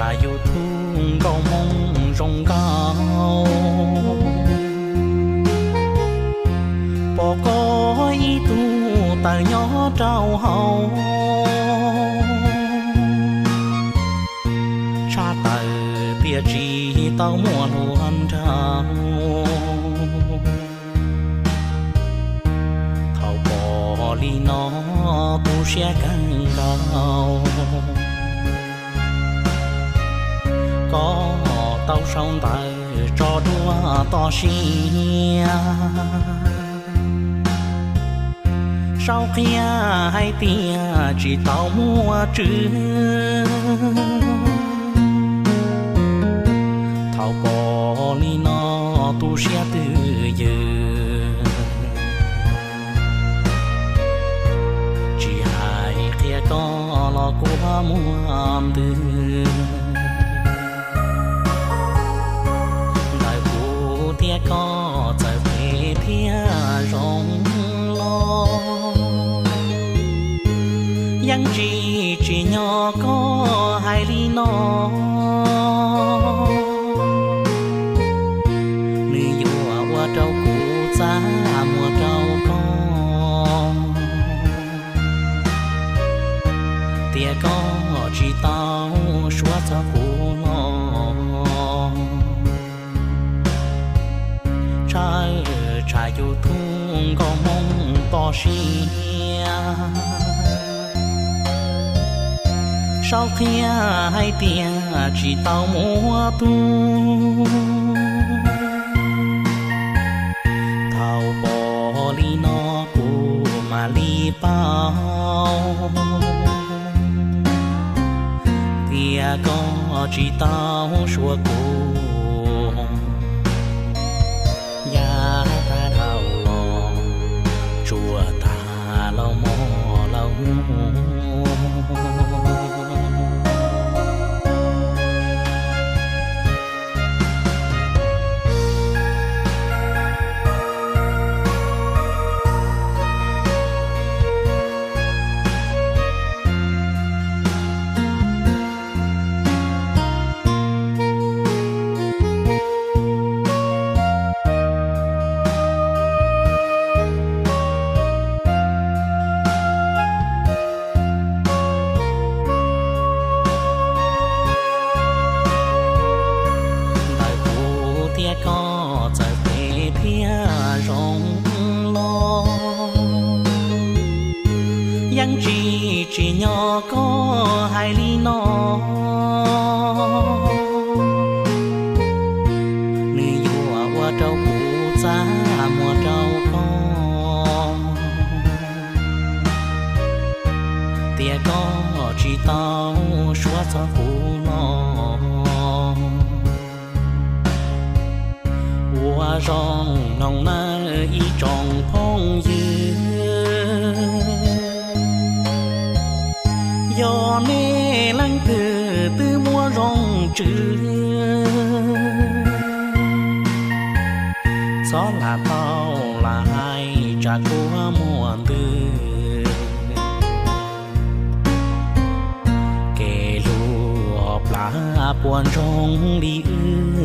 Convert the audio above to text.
Tsham yus tug nkauj Hmoob zoo nkauj, pom koj ib tug tawm nyob rau hauv, tshaj tawm tiam tsis tau muaj hluas nraug. Thaum pom li no tu siab kawg nkaus, koj tau sau ntawv tso dua toj siab, sau qhia hais tias tsis tau muaj tswv. Thaum pom li no tu siab twj ywm, tsis hais qhia koj los kuj muaj ntws. Ntawm kuv thiab koj txawm phem thiab zoo los, yeej tsis tsim nyog koj hais li no. Nws yuav ua rau kuv txaj muag rau koj, tias koj tsis tau suav txog kuv los. Tsham, tsham yus tug nkauj Hmoob toj siab, sau qhia hais tias tsis tau muaj tug. Thaum pom li no kuv mam li paub tias koj tsis tau suav kuv. Yav tag dhau los, tsuas tag los hmo los hnub. Ntawm kuv thiab koj txawm phem thiab zoo los, yeej tsis tsim nyog koj hais li no. Nws yuav ua rau kuv txaj muag rau koj, tias koj tsis tau suav txog kuv los. Ua zoo mloog nawb ib tsoom phooj ywg, yog nej leej twg twb muaj zoo tswv, txhob lam tau lam hais tsam kuv muaj ntws. Kev hlub plab puas ntsoog li wb?